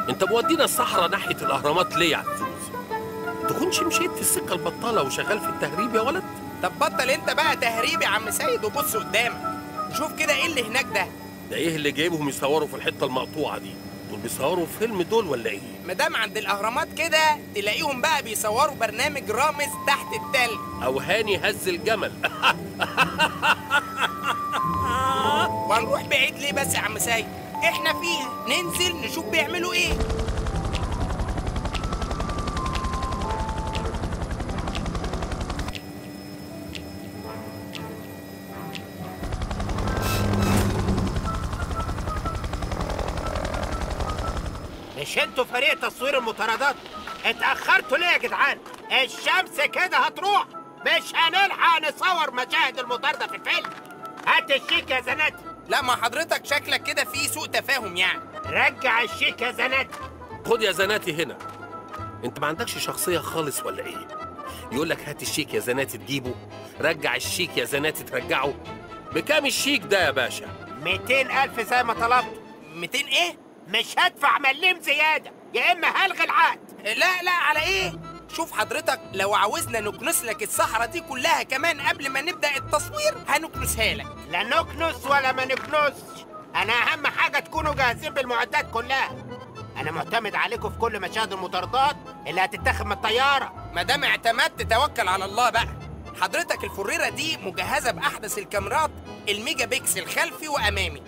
انت مودينا الصحراء ناحية الاهرامات ليه يا عزوز؟ تكونش مشيت في السكة البطالة وشغال في التهريب يا ولد؟ طب بطل انت بقى تهريب يا عم سيد وبص قدامك شوف كده ايه اللي هناك ده. ده ايه اللي جايبهم يصوروا في الحتة المقطوعة دي؟ دول بيصوروا فيلم دول ولا ايه؟ مادام عند الاهرامات كده تلاقيهم بقى بيصوروا برنامج رامز تحت التلج او هاني هز الجمل. وهنروح بعيد ليه بس يا عم سيد؟ احنا فيها ننزل نشوف بيعملوا ايه. مش انتوا فريق تصوير المطاردات؟ اتأخرتوا ليه يا جدعان؟ الشمس كده هتروح، مش هنلحق نصور مشاهد المطاردة في الفيلم. هات الشيك يا زناتي. لا ما حضرتك شكلك كده في سوء تفاهم يعني. رجع الشيك يا زناتي. خد يا زناتي هنا. انت ما عندكش شخصية خالص ولا ايه؟ يقول لك هات الشيك يا زناتي تجيبه، رجع الشيك يا زناتي ترجعه. بكام الشيك ده يا باشا؟ 200,000 زي ما طلبت. 200 ايه؟ مش هدفع مليم زيادة، يا إما هلغي العقد. لا لا على إيه؟ شوف حضرتك لو عاوزنا نكنس لك الصحراء دي كلها كمان قبل ما نبدأ التصوير هنكنسها لك. لا نكنس ولا ما نكنسش، أنا أهم حاجة تكونوا جاهزين بالمعدات كلها. أنا معتمد عليكم في كل مشاهد المطاردات اللي هتتاخد من الطيارة. ما دام اعتمدت توكل على الله بقى. حضرتك الفريرة دي مجهزة بأحدث الكاميرات الميجا بيكسل خلفي وأمامي.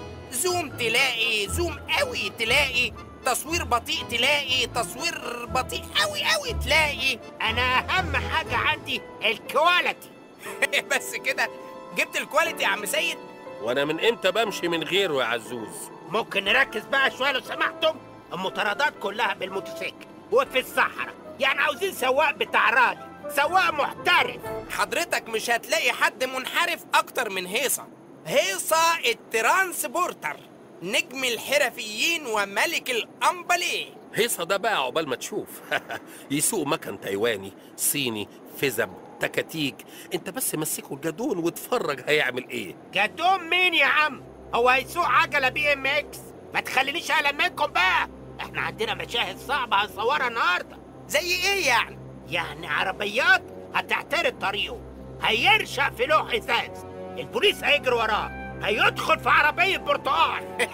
zoom تلاقي، zoom قوي تلاقي، تصوير بطيء تلاقي، تصوير بطيء قوي قوي تلاقي. انا اهم حاجة عندي ال quality. بس كده جبت ال quality يا عم سيد؟ وانا من امتى بمشي من غيره يا عزوز؟ ممكن نركز بقى شوية لو سمحتم. المطاردات كلها بالموتوسيكل وفي الصحراء، يعني عاوزين سواق بتاع رالي، سواق محترف. حضرتك مش هتلاقي حد منحرف اكتر من هيصه. هيصة ال transporter، نجم الحرفيين وملك الأمباليه. هيصة ده بقى عقبال ما تشوف. يسوق مكن تايواني، صيني، فيزب، تكاتيك. انت بس مسكه الجدون واتفرج هيعمل ايه. جدون مين يا عم؟ هو هيسوق عجلة BMX؟ ما تخلينيش اقلق منكم بقى، احنا عندنا مشاهد صعبة هنصورها النهارده. زي ايه يعني؟ يعني عربيات هتعترض طريقه، هيرشق في لوح ازاز، البوليس هيجري وراه، هيدخل في عربية برتقال.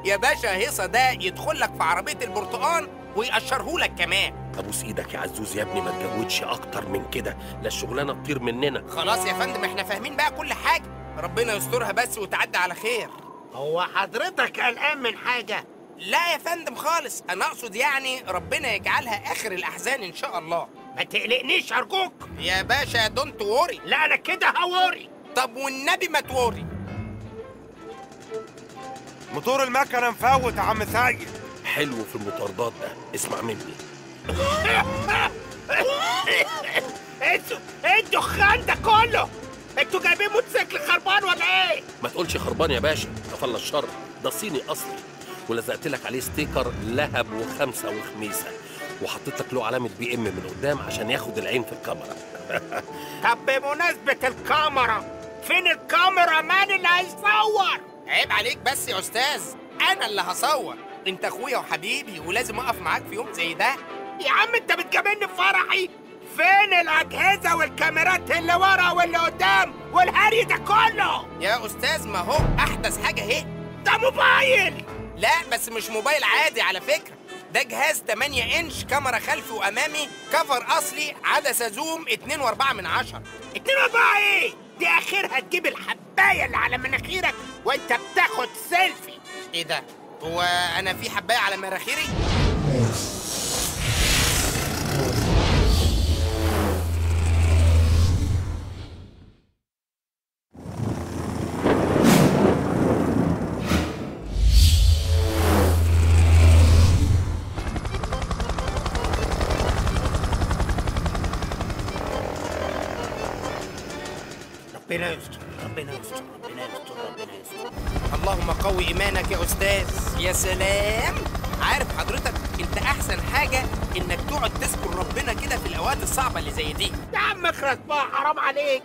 يا باشا هيصة ده يدخل لك في عربية البرتقال ويقشرهولك كمان. ابوس ايدك يا عزوز يا ابني، ما تجودش اكتر من كده، لا الشغلانة تطير مننا. خلاص يا فندم احنا فاهمين بقى كل حاجة، ربنا يسترها بس وتعدي على خير. هو حضرتك قلقان من حاجة؟ لا يا فندم خالص، انا اقصد يعني ربنا يجعلها اخر الاحزان ان شاء الله. ما تقلقنيش ارجوك يا باشا. don't worry. لا انا كده ه worry. طب والنبي ما ت worry. موتور المكنه مفوت يا عم سيد. حلو في المطاردات ده، اسمع مني. انتوا ايه الدخان ده كله؟ انتوا جايبين موتوسيكل خربان ولا ايه؟ ما تقولش خربان يا باشا، كفل الشر، ده صيني اصلي، ولزقت لك عليه sticker لهب وخمسة وخميسه، وحطيت لك له علامة BM من قدام عشان ياخد العين في الكاميرا. طب بمناسبة الكاميرا، فين ال cameraman اللي هيصور؟ عيب عليك بس يا استاذ، انا اللي هصور. انت اخويا وحبيبي ولازم اقف معاك في يوم زي ده. يا عم انت بتجاملني في فرحي؟ فين الاجهزة والكاميرات اللي ورا واللي قدام والهري ده كله؟ يا استاذ ما هو احدث حاجة اهي. ده موبايل. لا بس مش موبايل عادي على فكرة، ده جهاز 8 انش، كاميرا خلفي وامامي، cover اصلي، عدسة zoom 2.4. 2.4 ايه؟ دي اخرها تجيب الحبايه اللي على مناخيرك وانت بتاخد سيلفي. ايه ده؟ هو انا في حبايه على مناخيري؟ ربنا يستر، ربنا يستر، ربنا يستر، ربنا يستر. اللهم قوي ايمانك يا استاذ. يا سلام. عارف حضرتك انت احسن حاجة انك تقعد تذكر ربنا كده في الاوقات الصعبة اللي زي دي. يا عم اخرس بقى، حرام عليك.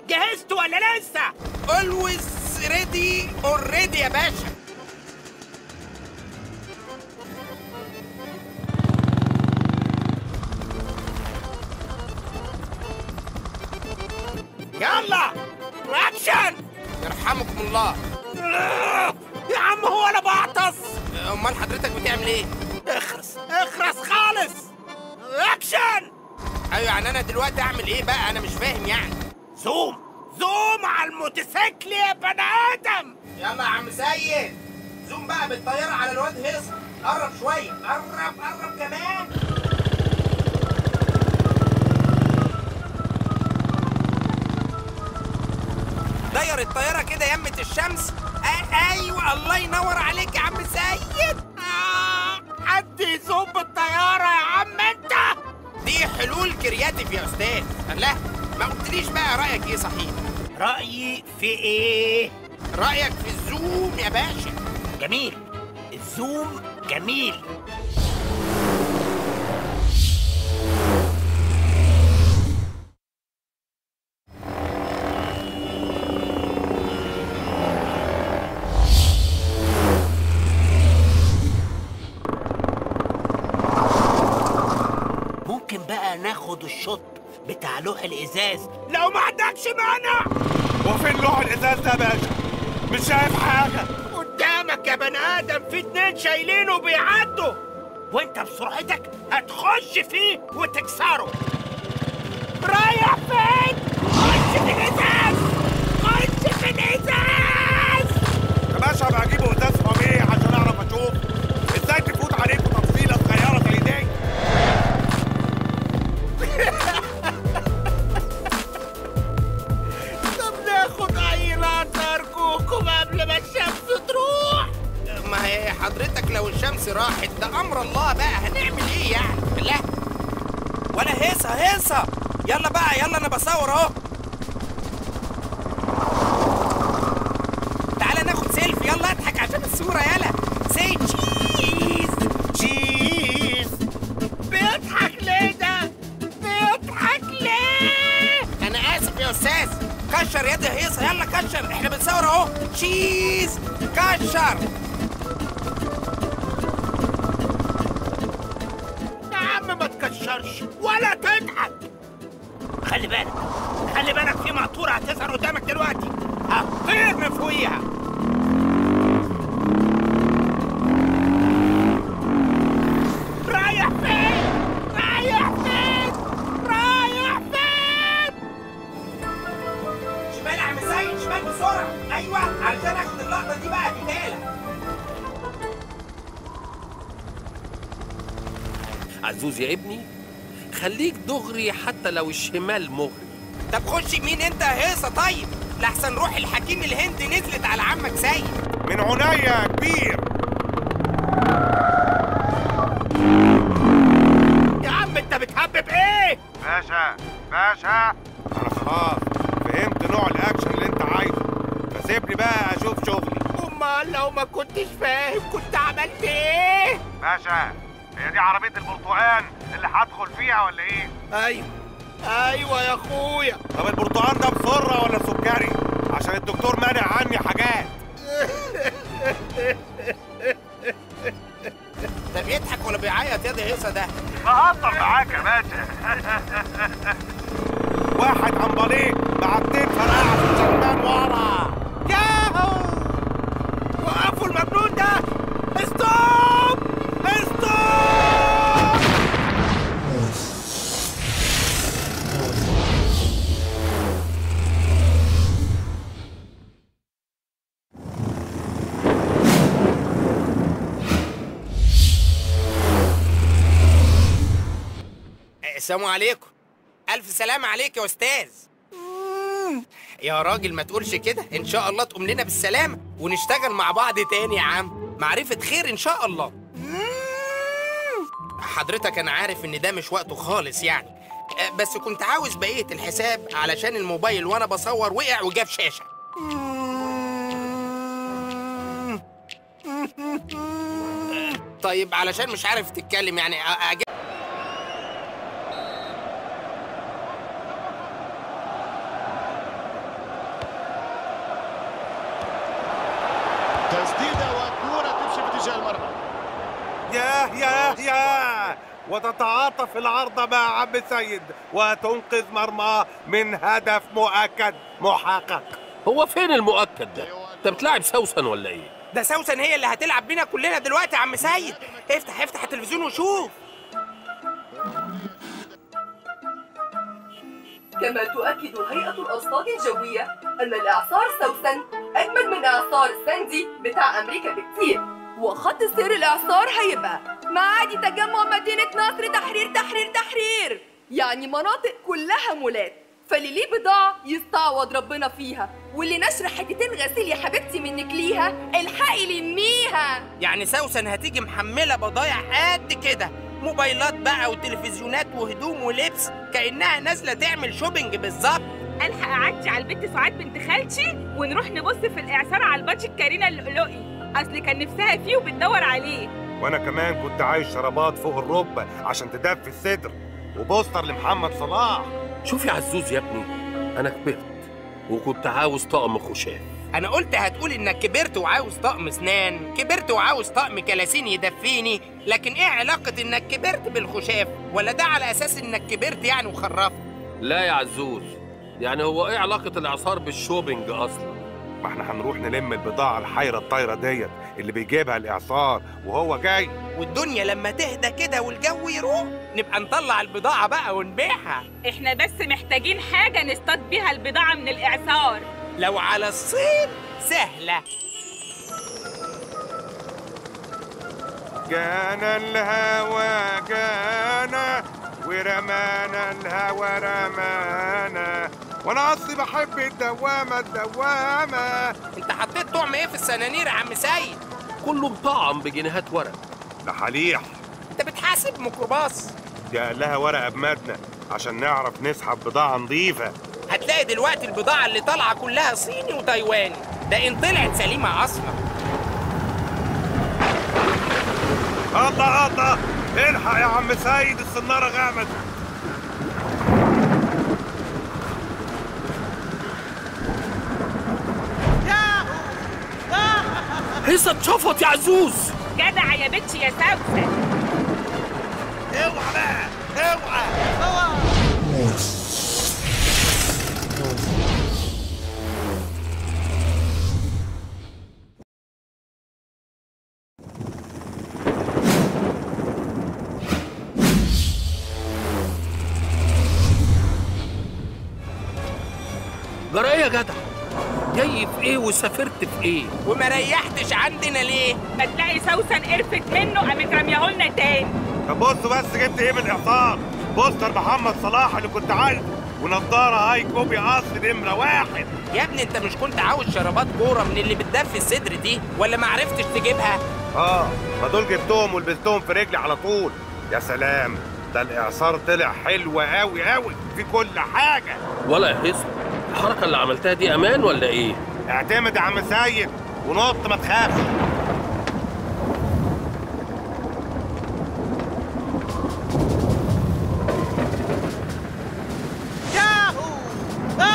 جهزت ولا لسه؟ Always ready already يا باشا. الله. يا عم هو انا بعطس؟ امال حضرتك بتعمل ايه؟ اخرس اخرس خالص. اكشن. ايوه يعني انا دلوقتي اعمل ايه بقى؟ انا مش فاهم يعني. zoom zoom على الموتوسيكل يا بني ادم. يلا يا عم سيد zoom بقى بالطيارة على الواد هيصه. قرب شوية، قرب قرب كمان. دير الطيارة كده يمه الشمس. ايوه الله ينور عليك يا عم سيد. حد يزوم بالطيارة يا عم انت. دي حلول creative يا استاذ. لا ما قلتليش بقى رايك ايه صحيح؟ رايي في ايه؟ رايك في ال zoom يا باشا. جميل، ال zoom جميل. ممكن بقى ناخد ال shot بتاع لوح الازاز لو ما عندكش مانع. وفين لوح الازاز ده يا باشا؟ مش شايف حاجة. قدامك يا بني ادم، في 2 شايلينه بيعدوا، وانت بسرعتك هتخش فيه وتكسره. رايح فين؟ خش في الازاز، خش في الازاز يا باشا. هبقى اجيبه ازاز طبيعي عشان اعرف اشوف. ازاي تفوت عليكم تفصيله صغيرة زي دي؟ طب ناخد اي لقطة ارجوكم قبل ما الشمس تروح. ما هي حضرتك لو الشمس راحت ده امر الله بقى، هنعمل ايه يعني؟ لا ولا هيصه هيصه. يلا بقى يلا انا بصور اهو. تعالى ناخد سيلفي، يلا اضحك عشان الصورة. يلا say cheese cheese. بيضحك ليه ده؟ بيضحك ليه؟ انا اسف يا استاذ. كشر يا دي هيصه، يلا كشر، احنا بنصور اهو. cheese كشر. يا عم ما تكشرش ولا تضحك. خلي بالك خلي بالك، في مقطوره هتظهر قدامك دلوقتي، هتطير من فوقيها. رايح فين؟ رايح فين؟ رايح فين؟ شمال يا عم سيد، شمال بسرعة. ايوه علشان اخد اللقطة دي بقى بدالة. عزوز يا ابني خليك دغري حتى لو الشمال مغري. طب خش يمين انت يا هيصه طيب، لحسن روح الحكيم الهندي نزلت على عمك سيد. من عينيا يا كبير. يا عم انت بتهبب ايه؟ باشا باشا انا خلاص فهمت نوع الاكشن اللي انت عايزه، فسيبني بقى اشوف شغلي. امال لو ما كنتش فاهم كنت عملت ايه؟ باشا هي دي عربية البرتقال اللي هدخل فيها ولا ايه؟ ايوه ايوه يا اخويا. طب البرتقال ده بسرة ولا سكري؟ عشان الدكتور مانع عني حاجات. ده بيضحك ولا بيعيط يا دي هيصه ده؟ بهزر معاك يا باشا. واحد عمبليق مع 2 فرقعة في الشمال ورا. ياهو وقفوا المجنون ده. stop stop. السلام عليكم. ألف سلامة عليك يا أستاذ. يا راجل ما تقولش كده، إن شاء الله تقوم لنا بالسلامة ونشتغل مع بعض تاني يا عم. معرفة خير إن شاء الله. حضرتك أنا عارف إن ده مش وقته خالص يعني، بس كنت عاوز بقية الحساب علشان الموبايل وأنا بصور وقع وجاب شاشة. طيب علشان مش عارف تتكلم يعني تسديده وكرة تمشي في اتجاه المرمى. ياه ياه ياه، وتتعاطف العارضة مع عم سيد وتنقذ مرماه من هدف مؤكد محقق. هو فين المؤكد ده؟ انت بتلعب سوسن ولا ايه؟ ده سوسن هي اللي هتلعب بينا كلنا دلوقتي يا عم سيد. افتح افتح التلفزيون وشوف. كما تؤكد هيئة الأرصاد الجوية أن الإعصار سوسن أجمد من إعصار ساندي بتاع أمريكا بكتير، وخط سير الإعصار هيبقى معادي تجمع مدينة نصر تحرير تحرير تحرير، يعني مناطق كلها مولات، فاللي ليه بضاعة يستعوض ربنا فيها، واللي نشر حتتين غسيل يا حبيبتي منك ليها الحقي لميها. يعني سوسن هتيجي محملة بضايع قد كده، موبايلات بقى وتلفزيونات وهدوم ولبس، كأنها نازلة تعمل shopping بالظبط. الحق اعدي على البنت سعاد بنت خالتي ونروح نبص في الإعصار على البادج الكارينا اللؤلؤي، أصل كان نفسها فيه وبتدور عليه. وأنا كمان كنت عايز شرابات فوق الركبة عشان تدفي الصدر، وبوستر لمحمد صلاح. شوف يا عزوز يا ابني، أنا كبرت وكنت عاوز طقم خشاف. أنا قلت هتقول إنك كبرت وعاوز طقم أسنان، كبرت وعاوز طقم كلاسين يدفيني، لكن إيه علاقة إنك كبرت بالخشاف؟ ولا ده على أساس إنك كبرت يعني وخرفت؟ لا يا عزوز، يعني هو إيه علاقة الإعصار بال shopping أصلا؟ ما إحنا هنروح نلم البضاعة الحيرة الطايرة ديت اللي بيجيبها الإعصار وهو جاي، والدنيا لما تهدى كده والجو يروق نبقى نطلع البضاعة بقى ونبيعها. إحنا بس محتاجين حاجة نصطاد بيها البضاعة من الإعصار. لو على الصين سهلة. جانا الهوى جانا ورمانا الهوى رمانا، وانا اصلي بحب الدوامة الدوامة. انت حطيت طعم ايه في السنانير يا عم سيد؟ كله مطعم بجنيهات ورق. ده حليح. انت بتحاسب ميكروباص؟ دي قال ورقة بمدنة عشان نعرف نسحب بضاعة نظيفة. هتلاقي دلوقتي البضاعة اللي طالعة كلها صيني وتايواني، ده إن طلعت سليمة أصلا. الله الله، الحق يا عم سيد، الصنارة غامت. هيصة اتشفط يا عزوز. جدع يا بنتي يا سوسن. اوعى بقى، اوعى اوعى. جرى ايه يا جدع؟ جاي في ايه وسافرت في ايه؟ وما ريحتش عندنا ليه؟ ما تلاقي سوسن قرفت منه قامت رميهولنا تاني. طب بصوا بس جبت ايه من الاعصار؟ بوستر محمد صلاح اللي كنت عايزه، ونضاره high copy اصل نمره 1. يا ابني انت مش كنت عاوز شرابات كورة من اللي بتدفي الصدر دي، ولا ما عرفتش تجيبها؟ اه، ما دول جبتهم ولبستهم في رجلي على طول. يا سلام، ده الاعصار طلع حلو قوي قوي في كل حاجة. ولا يا هيصه، الحركة اللي عملتها دي امان ولا ايه؟ اعتمد يا عم سيد ونط ما تخافش.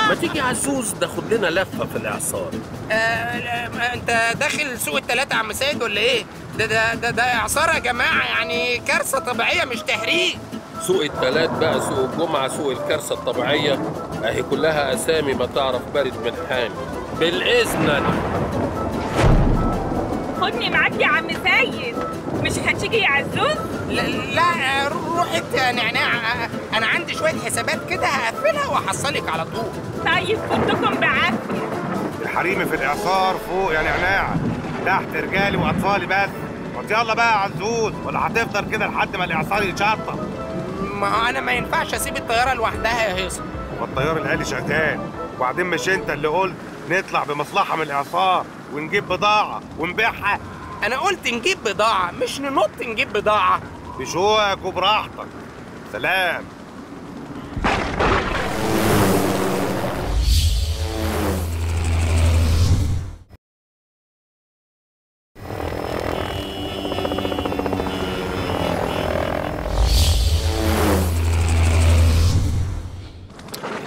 ما تيجي عزوز ناخد لنا لفه في الاعصار. انت داخل سوق الثلاثة يا عم سيد ولا ايه؟ ده ده ده ده اعصار يا جماعة، يعني كارثة طبيعية مش تهريج. سوق الثلاث بقى، سوق الجمعة، سوق الكارثة الطبيعية، اهي كلها اسامي ما تعرف بارد من حامي. بالاذن انا. خدني معاك يا عم سيد. مش هتيجي يا عزوز؟ لا لا، روح انت يا نعناع، انا عندي شوية حسابات كده هقفلها واحصلك على طول. طيب فوتكم بعافية. الحريم في الاعصار فوق يا نعناع، تحت رجالي واطفالي بس. يلا بقى يا عزوز، ولا هتفضل كده لحد ما الاعصار يتشطب؟ ما هو انا ما ينفعش اسيب الطيارة لوحدها يا هيصه. والطيار الآلي شغال، وبعدين مش انت اللي قلت نطلع بمصلحة من الاعصار ونجيب بضاعة ونبيعها؟ انا قلت نجيب بضاعة، مش ننط نجيب بضاعة. بشوقك وبراحتك. سلام.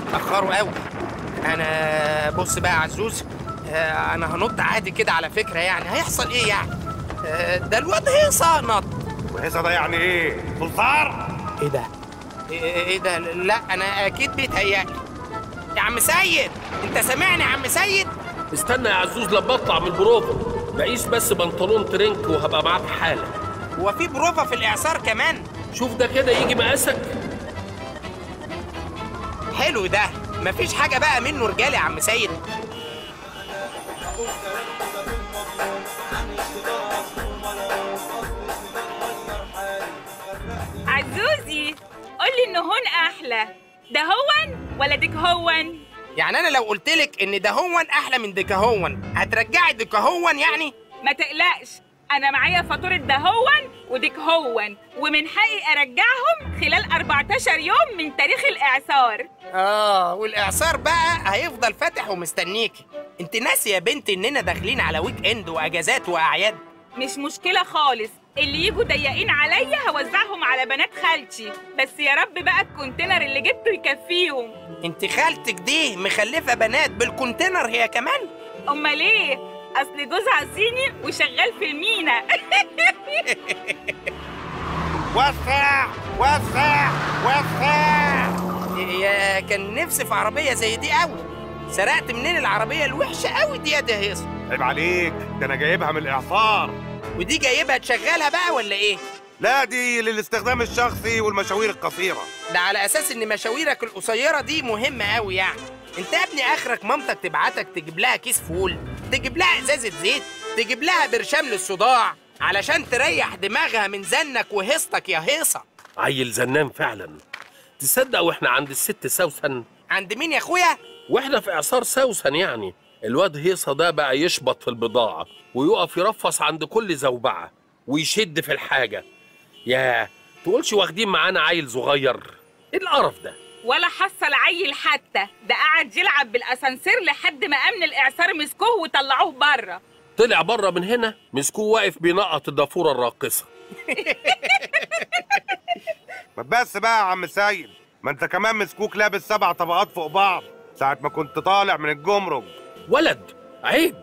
اتأخروا قوي. انا بص بقى يا عزوز، انا هنط عادي كده على فكرة، يعني هيحصل ايه يعني؟ ده الواد هيصه نط. وهيصه ده يعني ايه؟ صرصار؟ ايه ده؟ ايه ده؟ لا انا اكيد بيتهيألي. يا عم سيد، انت سامعني يا عم سيد؟ استنى يا عزوز لما اطلع من البروفة، بقيس بس بنطلون ترنك وهبقى معاك حالا. هو في بروفة في الإعصار كمان؟ شوف ده كده يجي مقاسك. حلو ده، مفيش حاجة بقى منه رجالي يا عم سيد. عزوزي قولي إن هون أحلى، ده هون ولا ديك هون؟ يعني أنا لو قلتلك إن ده هون أحلى من ديك هون، هترجعي ديك هون يعني؟ ما تقلقش، أنا معايا فاتورة ده هون وديك هون، ومن حقي أرجعهم خلال 14 يوم من تاريخ الإعصار. والإعصار بقى هيفضل فاتح ومستنيكي. أنت ناسية يا بنتي إننا داخلين على weekend وأجازات وأعياد؟ مش مشكلة خالص، اللي يجوا ضيقين عليا هوزعهم على بنات خالتي، بس يا رب بقى ال container اللي جبته يكفيهم. انت خالتك دي مخلفة بنات بال container هي كمان؟ امال ايه؟ اصل جوزها صيني وشغال في المينا. وسع وسع وسع. يا كان نفسي في عربية زي دي قوي. سرقت منين العربية الوحشة قوي دي يا دهيصة؟ عيب عليك، ده انا جايبها من الإعصار. ودي جايبها تشغلها بقى ولا ايه؟ لا دي للاستخدام الشخصي والمشاوير القصيرة. ده على اساس ان مشاويرك القصيرة دي مهمة قوي يعني. انت يا ابني اخرك مامتك تبعتك تجيب لها كيس فول، تجيب لها ازازة زيت، تجيب لها برشام للصداع، علشان تريح دماغها من زنك وهيصتك يا هيصة. عيل زنان فعلا. تصدق واحنا عند الست سوسن؟ عند مين يا اخويا؟ واحنا في اعصار سوسن يعني. الواد هيصة ده بقى يشبط في البضاعة ويقف يرفص عند كل زوبعة ويشد في الحاجة. ياه، تقولش واخدين معانا عيل صغير؟ ايه القرف ده؟ ولا حصل عيل حتى، ده قعد يلعب بالاسانسير لحد ما امن الاعصار مسكوه وطلعوه بره. طلع بره من هنا مسكوه واقف بينقط الضافوره الراقصه. ما بس بقى يا عم سيد، ما انت كمان مسكوك لابس 7 طبقات فوق بعض ساعة ما كنت طالع من الجمرك. ولد عيب،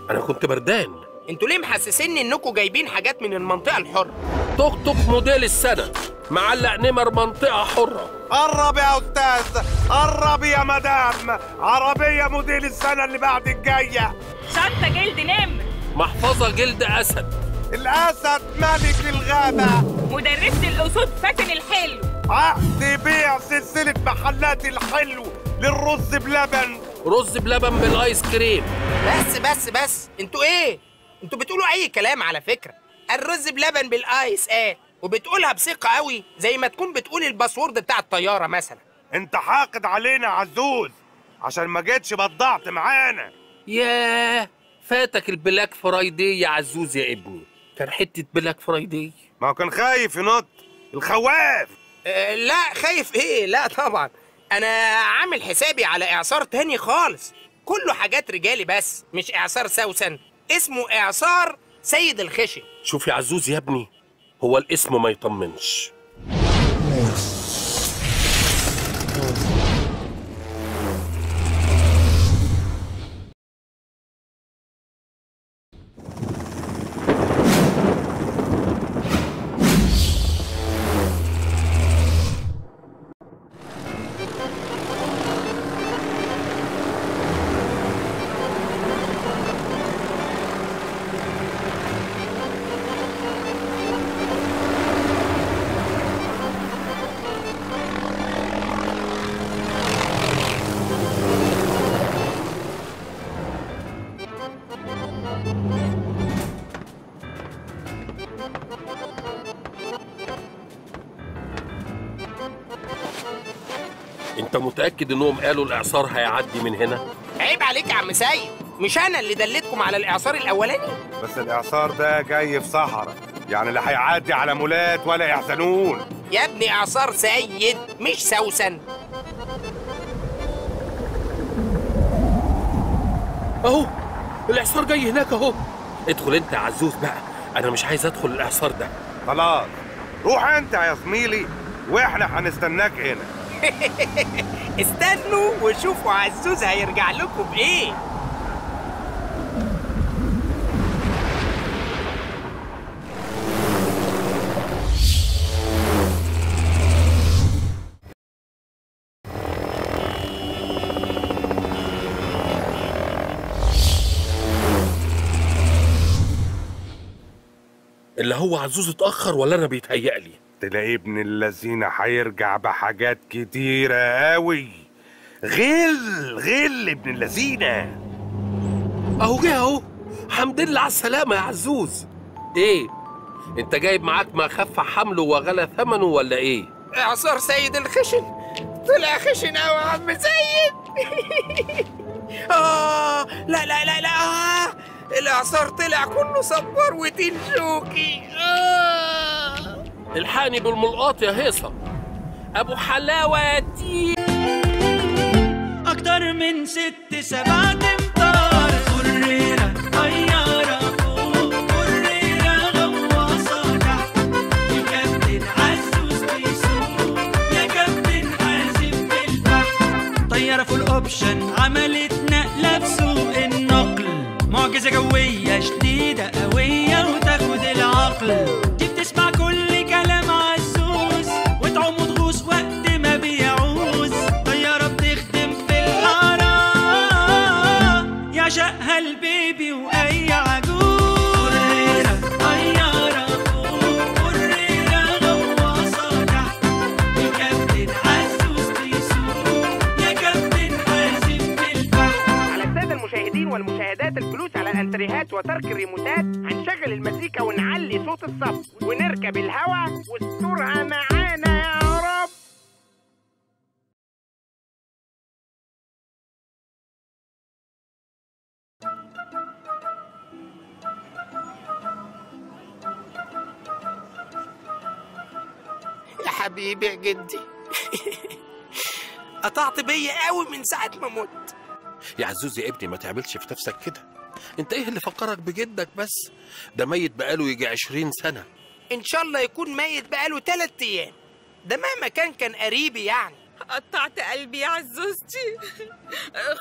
انا كنت بردان. انتوا ليه محسسيني انكم جايبين حاجات من المنطقة الحرة؟ توك توك موديل السنة معلق نمر منطقة حره. قرب يا استاذ، قرب يا مدام، عربية موديل السنة اللي بعد الجاية. شنطه جلد نمر، محفظة جلد اسد، الاسد ملك الغابة، مدرسه الاسود فاتن الحلو، عقد بيع سلسلة محلات الحلو للرز بلبن، رز بلبن بالايس كريم. بس بس بس، انتوا ايه؟ انتوا بتقولوا اي كلام على فكرة. الرز بلبن بالايس ايه؟ وبتقولها بثقة قوي زي ما تكون بتقول ال password بتاع الطيارة مثلا. انت حاقد علينا يا عزوز عشان ما جيتش بضعت معانا. ياه، فاتك ال Black Friday يا عزوز يا ابني، كان حتة Black Friday. ما هو كان خايف ينط الخواف. لا خايف ايه؟ لا طبعا، انا عامل حسابي على اعصار تاني خالص، كله حاجات رجالي بس، مش اعصار سوسن، اسمه اعصار سيد الخشن. شوف يا عزوز يا ابني، هو الاسم ما يطمنش. انت متأكد انهم قالوا الاعصار هيعدي من هنا؟ عيب عليك يا عم سيد، مش انا اللي دلتكم على الاعصار الاولاني؟ بس الاعصار ده جاي في صحراء، يعني لا هيعدي على مولات ولا يحزنون. يا ابني اعصار سيد مش سوسن. اهو الاعصار جاي هناك اهو. ادخل انت يا عزوز بقى، انا مش عايز ادخل الاعصار ده. خلاص روح انت يا زميلي واحنا هنستناك هنا. استنوا وشوفوا عزوز هيرجع لكم بايه. هو عزوز اتأخر ولا أنا بيتهيألي؟ تلاقي ابن اللذينة هيرجع بحاجات كتيرة قوي. غل غل ابن اللذينة. أهو جه أهو. الحمد لله على السلامة يا عزوز. إيه؟ أنت جايب معاك ما خف حمله وغلى ثمنه ولا إيه؟ إعصار سيد الخشن طلع خشن أوي يا عم سيد. لا لا لا لا، الإعصار طلع كله صبار وتين شوكي. الحقني بالملقاط يا هيصة أبو حلاوة دي. أكتر من 6 7 أمتار، فريرة طيارة فوق، فريرة غواصة تحت، الكابتن عزوز بيسوق، يا كابتن حازم في البحر. طيارة full option عملت نقلة في سوق النقل، معجزة جوية شديدة قوية وتاخد العقل. دي بتسمع كل كلام عزوز وتعوم وتغوص وقت ما بيعوز، طيارة بتخدم في الحارة يعشقها البيبي وأي عجوز. فريرة طيارة فوق، فريرة غواصة تحت، الكابتن عزوز بيسوق، يا كابتن حازم في البحر. على السادة المشاهدين والمشاهدات الجلوس على الانتريهات وترك الريموتات، هنشغل المزيكا ونعلي صوت الصف ونركب الهوا واسترها معانا يا رب. يا حبيبي يا جدي، قطعت بيا قوي من ساعة ما مت. يا عزوز يا ابني ما تعملش في نفسك كده. انت ايه اللي فكرك بجدك بس؟ ده ميت بقاله يجي 20 سنة. ان شاء الله يكون ميت بقاله 3 ايام، ده مهما كان قريبي يعني. قطعت قلبي يا عزوزتي.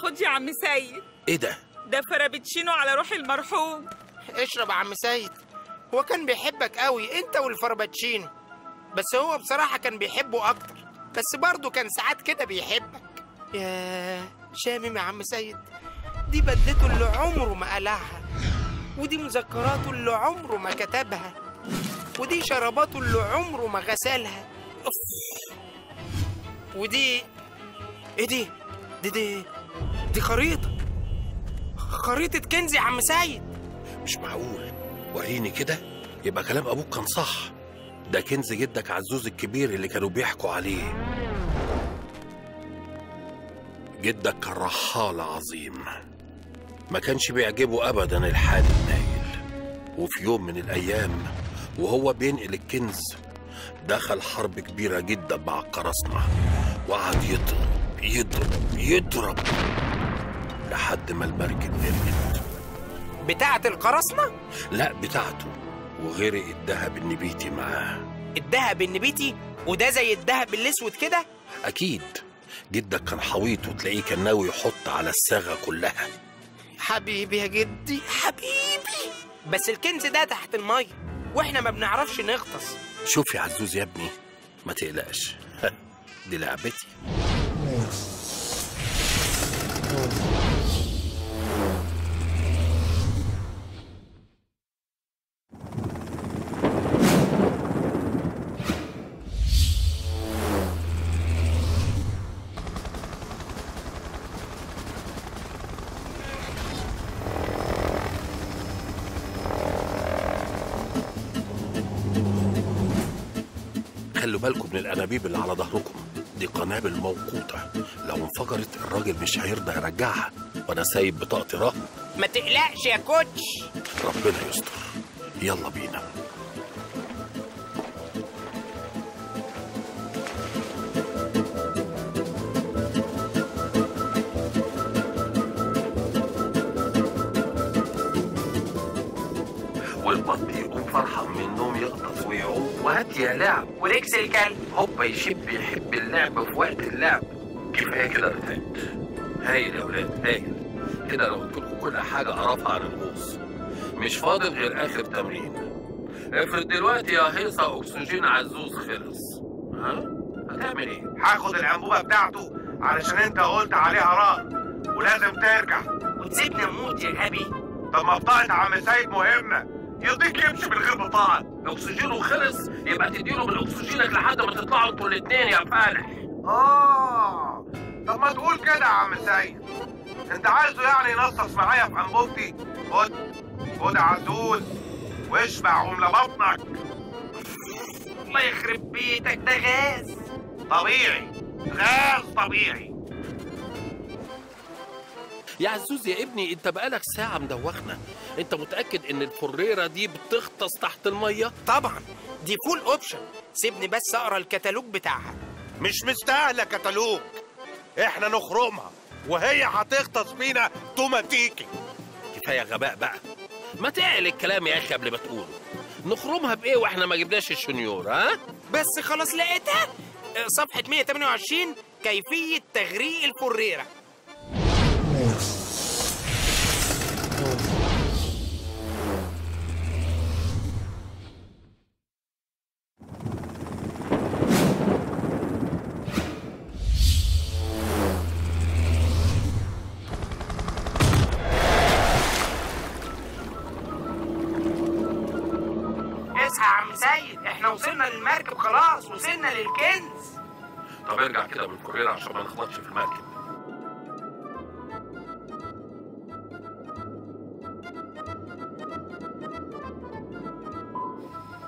خد يا عم سيد. ايه ده؟ ده فرابتشينو على روح المرحوم. اشرب يا عم سيد، هو كان بيحبك قوي انت والفرابتشينو، بس هو بصراحة كان بيحبه اكتر، بس برضه كان ساعات كده بيحبك. يا شامم يا عم سيد، دي بدلته اللي عمره ما قلعها، ودي مذكراته اللي عمره ما كتبها، ودي شراباته اللي عمره ما غسلها. أوف. ودي ايه دي؟ دي دي دي خريطة، خريطة كنز يا عم سيد. مش معقول، وريني كده. يبقى كلام ابوك كان صح، ده كنز جدك عزوز الكبير اللي كانوا بيحكوا عليه. جدك كان رحال عظيم، ما كانش بيعجبه أبداً الحال النايل. وفي يوم من الأيام وهو بينقل الكنز دخل حرب كبيرة جدا مع القراصنة، وقعد يضرب يضرب يضرب لحد ما المركب غرقت. بتاعة القراصنة؟ لا بتاعته، وغرق الذهب النبيتي معاه. الذهب النبيتي؟ وده زي الذهب الأسود كده؟ أكيد. جدك كان حويط وتلاقيه كان ناوي يحط على الصاغة كلها. حبيبي يا جدي حبيبي، بس الكنز ده تحت المية واحنا ما بنعرفش نغطس. شوف يا عزوز يا ابني ما تقلقش، دي لعبتي. خلوا بالكم من الانابيب اللي على ظهركم، دي قنابل موقوته، لو انفجرت الراجل مش هيرضى يرجعها، وانا سايب بطاقتي رهن. ما تقلقش يا كوتش، ربنا يستر. يلا بينا. والبط يقوم فرحان من النوم يقطف ويعوم، وهات يا لعب وركس الكلب هوبا يشب يحب اللعب في وقت اللعب. كفاية كده يا ولاد، هايل يا ولاد هايل كده. لو قلت لكم كل حاجة اعرفها عن الغوص، مش فاضل غير اخر تمرين. افرض دلوقتي يا هيصه اكسجين عزوز خلص، ها هتعمل ايه؟ هاخد الانبوبة بتاعته علشان انت قلت عليها رأي، ولازم ترجع وتسيبني اموت يا غبي. طب ما بطاقة عم سيد مهمة، يرضيك يمشي من غير بطاقة؟ اكسجينه خلص، يبقى تديله من اكسجينك لحد ما تطلعوا انتوا الاثنين يا فالح. طب ما تقول كده يا عم سيد. انت عايزه يعني ينصص معايا في انبوبتي؟ خد خد يا عزوز واشبع واملى بطنك. الله يخرب بيتك، ده غاز طبيعي، غاز طبيعي. يا عزوز يا ابني، انت بقالك ساعة مدوخنا. انت متأكد ان الفريرة دي بتغطس تحت المية؟ طبعا دي full option. سيبني بس اقرا الكتالوج بتاعها. مش مستاهلة كتالوج، احنا نخرمها وهي هتغطس بينا توماتيكي. كفاية غباء بقى، ما تعقل الكلام يا اخي قبل ما تقوله. نخرمها بايه واحنا ما جبناش الشنيور؟ ها؟ بس خلاص لقيتها، صفحة 128، كيفية تغريق الفريرة. اصحى يا عم سيد، احنا وصلنا للمركب خلاص، وصلنا للكنز. طب ارجع كده بالفريرة عشان ما نخبطش في المركب.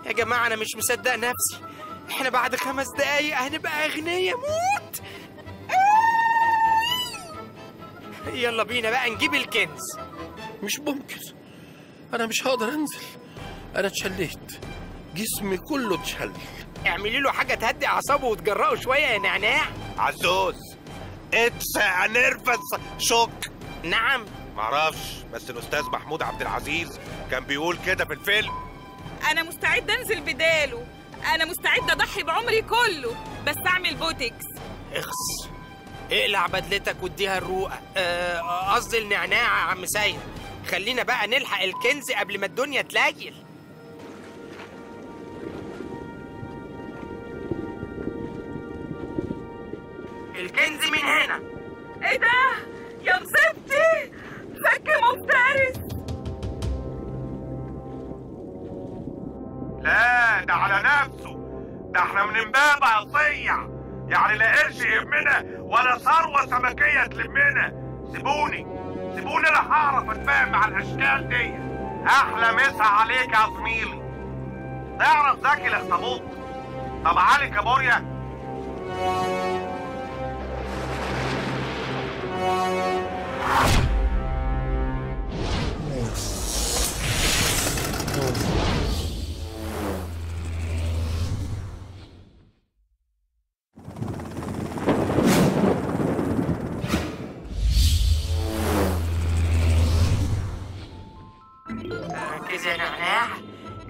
يا جماعة أنا مش مصدق نفسي، احنا بعد 5 دقايق هنبقى أغنياء موت. يلا بينا بقى نجيب الكنز. مش ممكن، أنا مش هقدر أنزل، أنا اتشليت، جسمي كله اتشل. اعملي له حاجة تهدي أعصابه وتجرأه شوية يا نعناع. عزوز، it's nervous shock. نعم؟ معرفش، بس الأستاذ محمود عبد العزيز كان بيقول كده في الفيلم. أنا مستعدة أنزل بداله، أنا مستعدة أضحي بعمري كله، بس أعمل بوتكس. اخس، اقلع بدلتك واديها الروقة، قصدي النعناع يا عم سيد. خلينا بقى نلحق الكنز قبل ما الدنيا تليل. الكنز من هنا. ايه ده؟ يا مصيبتي، فك مفترس. لا ده على نفسه، ده احنا من امبابة قصيع، يعني لا قرش يهمنا ولا ثروة سمكية تلمنا. سيبوني سيبوني، انا هعرف اتفاهم مع الاشكال دي. احلى مسا عليك يا زميلي. تعرف زكي الاخطبوط؟ طب علي كابوريا؟ ركزي يا نعناع،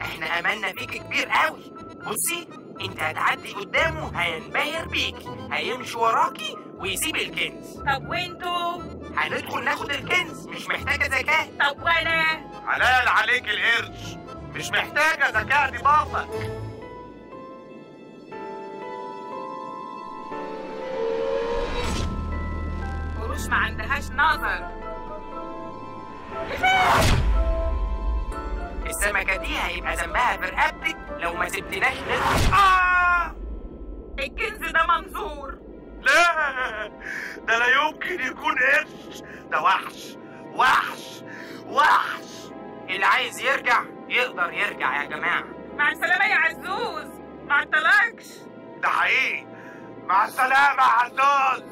احنا املنا فيك كبير قوي. بصي، انت هتعدي قدامه هينبهر بيكي، هيمشي وراكي ويسيب الكنز. طب وانتوا؟ هندخل ناخد الكنز، مش محتاجه ذكاء. طب وانا؟ حلال عليك القرش، مش محتاجه ذكاء دي باطك. قروش ما عندهاش نظر. السمكة دي هيبقى ذنبها في رقبتك لو ما سبتناش ندخل. الكنز ده منظور. لا ده لا يمكن يكون قرش، ده وحش وحش وحش. اللي عايز يرجع يقدر يرجع يا جماعة. مع السلامة يا عزوز، ما عطلكش. ده حقيقي، مع السلامة يا عزوز.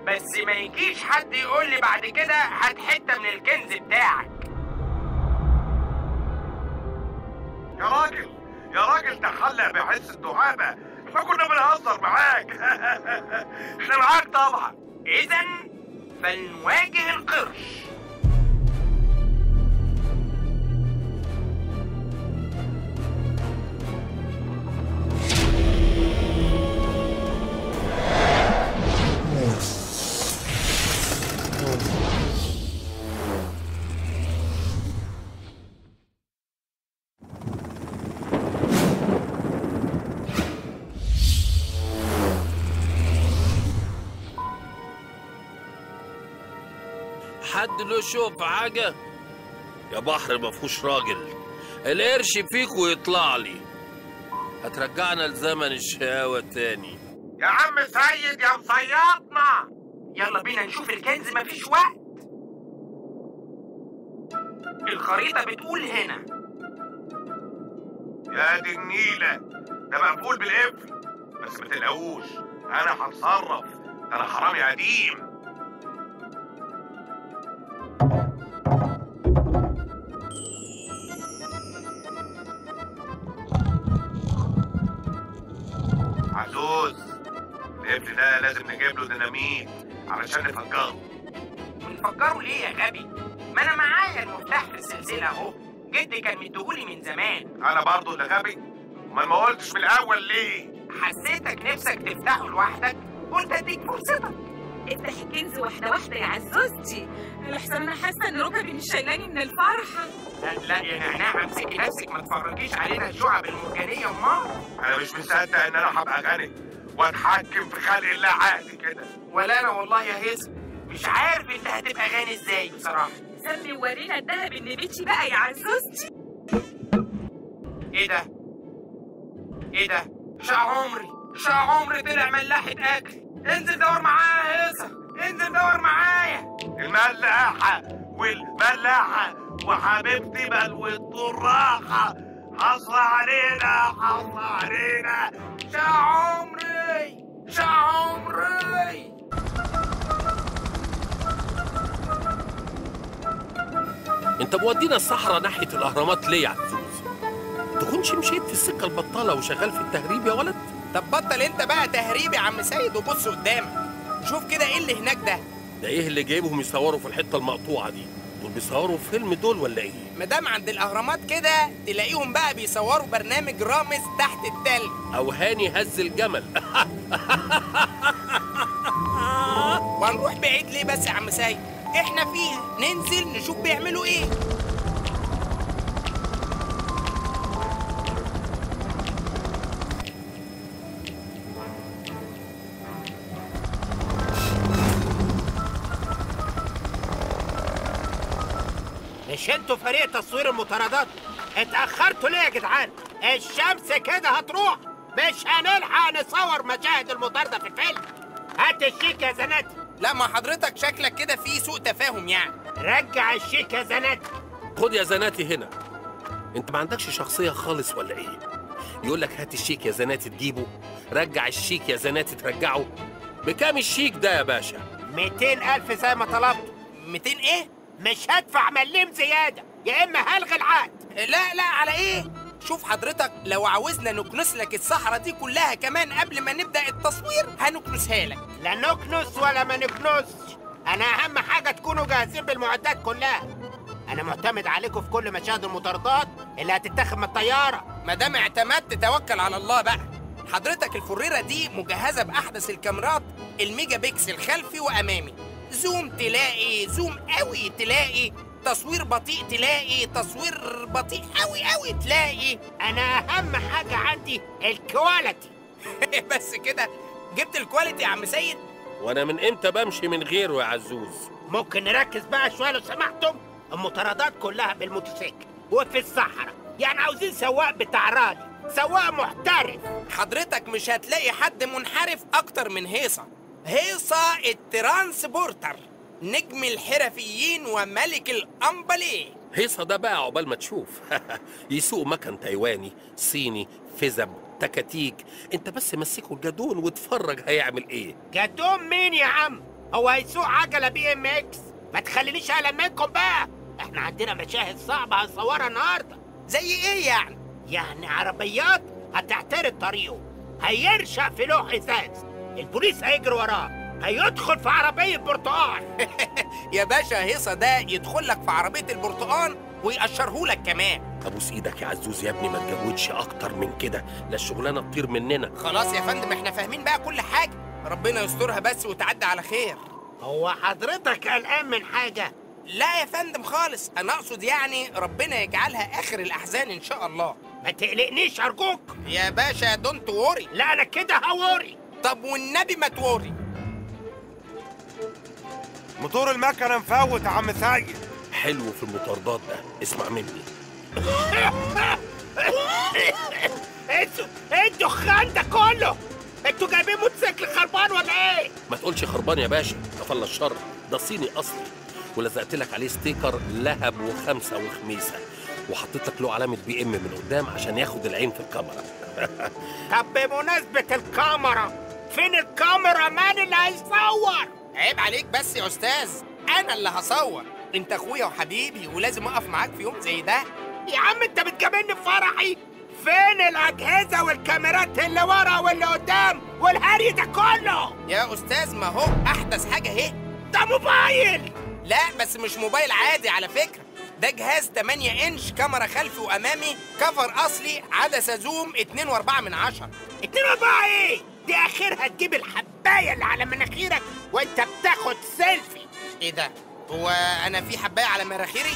بس ما يجيش حد يقول لي بعد كده هات حتة من الكنز بتاعك. يا راجل يا راجل، تخلى بحس الدعابة، احنا كنا بنهزر معاك. احنا معاك طبعا. إذا فلنواجه القرش. حد له شوف حاجة؟ يا بحر ما فيهوش راجل، القرش فيك ويطلع لي. هترجعنا لزمن الشقاوة تاني يا عم سيد يا مصيطنا. يلا بينا نشوف الكنز، مفيش وقت. الخريطة بتقول هنا. يا دي النيلة، ده مقفول بالقفل. بس ما تقلقوش، أنا هتصرف، ده أنا حرامي قديم. عزوز، القفل ده لازم نجيب له ديناميت علشان نفجره. ونفجره ليه يا غبي؟ ما انا معايا المفتاح في السلسلة اهو، جدي كان مديهولي من زمان. انا برضه اللي غبي؟ امال ما قلتش من الاول ليه؟ حسيتك نفسك تفتحه لوحدك، قلت اديك فرصتك. افتح الكنز واحدة واحدة يا عزوزتي، لحسن انا حاسه ان ركبي مش شايلاني من الفرحة. لا لا يا نعناع، امسكي نفسك، ما تفرجيش علينا الشعب المرجانيه. امال انا مش مصدق ان انا هبقى غني واتحكم في خلق الله عادي كده. ولا انا والله يا هيثم، مش عارف انت هتبقى غني ازاي بصراحة. سمي وورينا الذهب النبيتي بقى يا عزوزتي. ايه ده؟ ايه ده؟ شقى عمري، شقى عمري طلع ملاحة اكل. انزل دور معايا يا هيثم، انزل دور معايا. الملاحة والملاحه وحبيبتي بلوة الراحة، حصل علينا حصل علينا. شقى عمري، شقى عمري. انت مودينا الصحراء ناحية الأهرامات ليه يا عزوز؟ تكونش مشيت في السكة البطالة وشغال في التهريب يا ولد؟ طب بطل انت بقى تهريب يا عم سيد وبص قدامك، شوف كده ايه اللي هناك ده؟ ده ايه اللي جايبهم يصوروا في الحتة المقطوعة دي؟ دول بيصوروا فيلم دول ولا ايه؟ مادام عند الأهرامات كده تلاقيهم بقى بيصوروا برنامج رامز تحت التلج، أو هاني هز الجمل. وهنروح بعيد ليه بس يا عم سيد؟ احنا فيها، ننزل نشوف بيعملوا ايه. مش انتوا فريق تصوير المطاردات؟ اتأخرتوا ليه يا جدعان؟ الشمس كده هتروح، مش هنلحق نصور مشاهد المطاردة في الفيلم. هات الشيك يا زناتي. لا ما حضرتك شكلك كده في سوء تفاهم يعني. رجع الشيك يا زناتي. خد يا زناتي هنا. انت ما عندكش شخصية خالص ولا ايه؟ يقول لك هات الشيك يا زناتي تجيبه، رجع الشيك يا زناتي ترجعه. بكام الشيك ده يا باشا؟ 200,000 زي ما طلبت. 200 ايه؟ مش هدفع مليم زيادة، يا إما هلغي العقد. لا لا على إيه؟ شوف حضرتك، لو عاوزنا نكنس لك الصحراء دي كلها كمان قبل ما نبدأ التصوير هنكنسها لك. لا نكنس ولا ما نكنسش، أنا أهم حاجة تكونوا جاهزين بالمعدات كلها. أنا معتمد عليكم في كل مشاهد المطاردات اللي هتتاخد من الطيارة. ما دام اعتمدت توكل على الله بقى. حضرتك الفريرة دي مجهزة بأحدث الكاميرات الميجا بيكسل خلفي وأمامي، zoom تلاقي، zoom قوي تلاقي، تصوير بطيء تلاقي، تصوير بطيء قوي قوي تلاقي. انا اهم حاجة عندي ال quality. بس كده جبت ال quality يا عم سيد؟ وانا من امتى بمشي من غيره يا عزوز؟ ممكن نركز بقى شوية لو سمحتم. المطاردات كلها بالموتوسيكل وفي الصحراء، يعني عاوزين سواق بتاع رالي، سواق محترف. حضرتك مش هتلاقي حد منحرف اكتر من هيصه. هيصة ال transporter، نجم الحرفيين وملك الأمبليه. هيصة ده بقى عقبال ما تشوف. يسوق مكن تايواني، صيني، فيزب، تكاتيك. انت بس مسكه الجدون واتفرج هيعمل ايه. جدون مين يا عم؟ هو هيسوق عجلة BMX؟ ما تخلينيش اقلق منكم بقى، احنا عندنا مشاهد صعبة هنصورها النهارده. زي ايه يعني؟ يعني عربيات هتعترض طريقه، هيرشق في لوح ازاز، البوليس هيجري وراه، هيدخل في عربية برتقال. يا باشا هيصة ده يدخل لك في عربية البرتقال ويقشرهولك كمان. ابوس ايدك يا عزوز يا ابني، ما تجودش اكتر من كده، لا الشغلانة تطير مننا. خلاص يا فندم احنا فاهمين بقى كل حاجة، ربنا يسترها بس وتعدي على خير. هو حضرتك قلقان من حاجة؟ لا يا فندم خالص، انا اقصد يعني ربنا يجعلها اخر الاحزان ان شاء الله. ما تقلقنيش ارجوك يا باشا، don't worry. لا انا كده ه worry. طب والنبي ما ت worry. موتور المكنه مفوت يا عم سيد. حلو في المطاردات ده، اسمع مني. انتوا ايه الدخان ده كله؟ انتوا جايبين موتوسيكل خربان ولا ايه؟ ما تقولش خربان يا باشا، كفل الشر، ده صيني اصلي، ولزقت لك عليه sticker لهب وخمسة وخميسه، وحطيت لك له علامة بي ام من قدام عشان ياخد العين في الكاميرا. طب بمناسبة الكاميرا، فين ال cameraman اللي هيصور؟ عيب عليك بس يا استاذ، انا اللي هصور. انت اخويا وحبيبي ولازم اقف معاك في يوم زي ده. يا عم انت بتجاملني في فرحي؟ فين الاجهزة والكاميرات اللي ورا واللي قدام والهري ده كله؟ يا استاذ ما هو احدث حاجة اهي. ده موبايل. لا بس مش موبايل عادي على فكرة، ده جهاز 8 انش، كاميرا خلفي وامامي، cover اصلي، عدسة zoom 2.4. 2.4 ايه؟ دي اخرها تجيب الحبايه اللي على مناخيرك وانت بتاخد سيلفي. ايه ده؟ هو انا في حبايه على مناخيري؟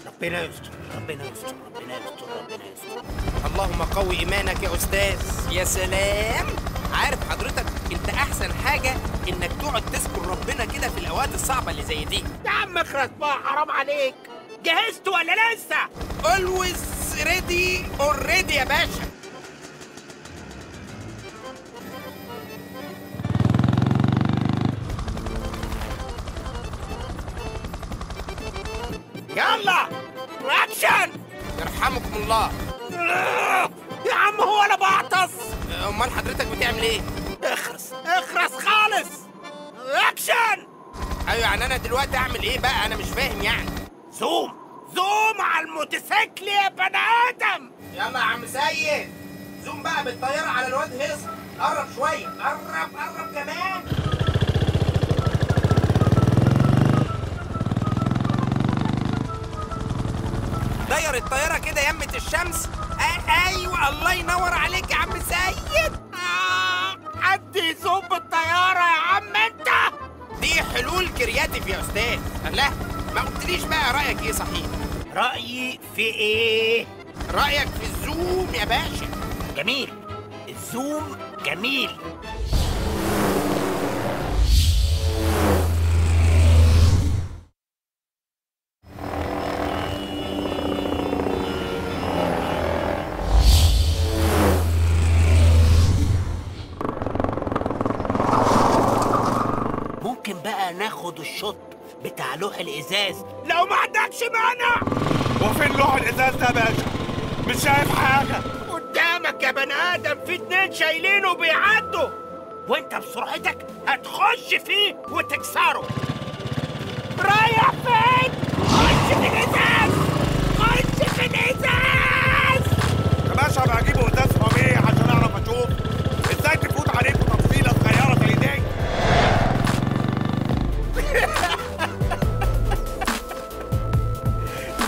ربنا يستر، ربنا يستر، ربنا يستر، ربنا يستر. اللهم قوي ايمانك يا استاذ. يا سلام. عارف حضرتك انت احسن حاجة انك تقعد تذكر ربنا كده في الاوقات الصعبة اللي زي دي. يا عم اخرس بقى، حرام عليك. جهزت ولا لسه؟ Always ready already يا باشا. يلا اكشن. يرحمكم الله. يا عم هو انا بعطس؟ امال حضرتك بتعمل ايه؟ اخرس اخرس خالص. اكشن. ايوه يعني انا دلوقتي اعمل ايه بقى؟ انا مش فاهم يعني. zoom zoom على الموتوسيكل يا بني ادم. يلا يا عم سيد، zoom بقى بالطيارة على الواد هيصه. قرب شوية، قرب قرب كمان. داير الطيارة كده يمة الشمس. ايوه الله ينور عليك يا عم سيد. حد يزوم بالطيارة يا عم انت. دي حلول creative يا استاذ. لا ما قلتليش بقى رايك ايه صحيح؟ رايي في ايه؟ رايك في ال zoom يا باشا. جميل، ال zoom جميل. ممكن بقى ناخد ال shot بتاع لوح الازاز لو ما عندكش مانع. وفين لوح الازاز ده يا باشا؟ مش شايف حاجة قدامك يا بني ادم. في اتنين شايلينه بيعدوا، وانت بسرعتك هتخش فيه وتكسره. رايح فين؟ خش في الازاز، خش في الازاز يا باشا. ابقى اجيبه ازاز طبيعي عشان اعرف اشوف. ازاي تفوت عليكم تفصيله صغيرة زي دي؟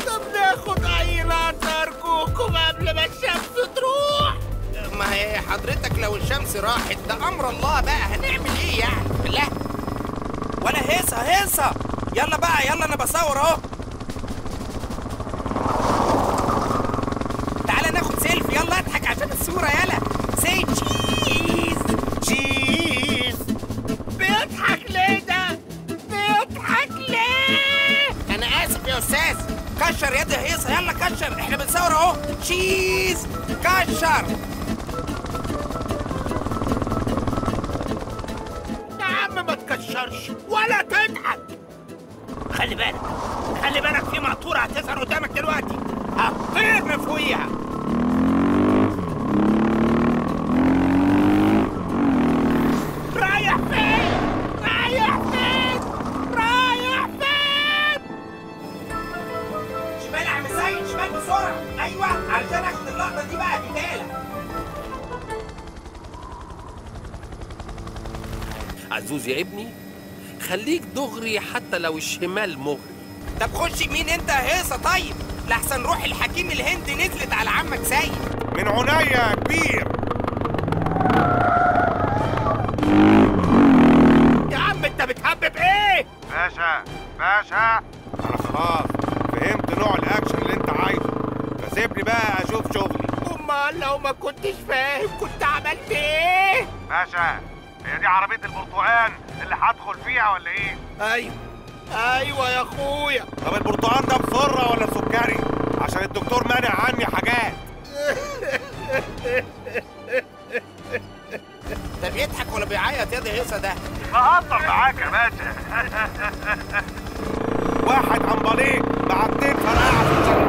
طب ناخد اي لقطة ارجوكم قبل ما الشمس تروح. ما هي حضرتك لو الشمس راحت ده امر الله بقى، هنعمل ايه يعني؟ لا ولا هيصه هيصه. يلا بقى يلا، انا بصور اهو. تعالى ناخد سيلفي، يلا اضحك عشان الصورة. يلا say cheese cheese. بيضحك ليه ده؟ بيضحك ليه؟ انا اسف يا استاذ. كشر يا دي هيصه، يلا كشر، احنا بنصور اهو. cheese كشر. يا عم ما تكشرش ولا تضحك. خلي بالك خلي بالك، في مقطوره هتظهر قدامك دلوقتي، هتطير من فوقيها. رايح فين؟ رايح فين؟ رايح فين؟ شمال يا عم سيد، شمال بسرعة. ايوه علشان اخد اللقطة دي بقى بدالة. عزوز يا ابني خليك دغري حتى لو الشمال مغري. طب خش يمين انت يا هيصه. طيب لحسن روح الحكيم الهندي نزلت على عمك سيد. من عينيا يا كبير. هتهبب ايه؟ باشا باشا، انا خلاص فهمت نوع الاكشن اللي انت عايزه، فسيبني بقى اشوف شغلي. امال لو ما كنتش فاهم كنت عملت ايه؟ باشا، هي دي عربية البرتقال اللي هدخل فيها ولا ايه؟ ايوه ايوه يا اخويا. طب البرتقال ده بسرة ولا سكري؟ عشان الدكتور مانع عني حاجات. ده بيضحك ولا بيعيط يا دي هيصه ده؟ بهزر معاك يا باشا. واحد عمباليه مع 2 فرقعه في الشارع.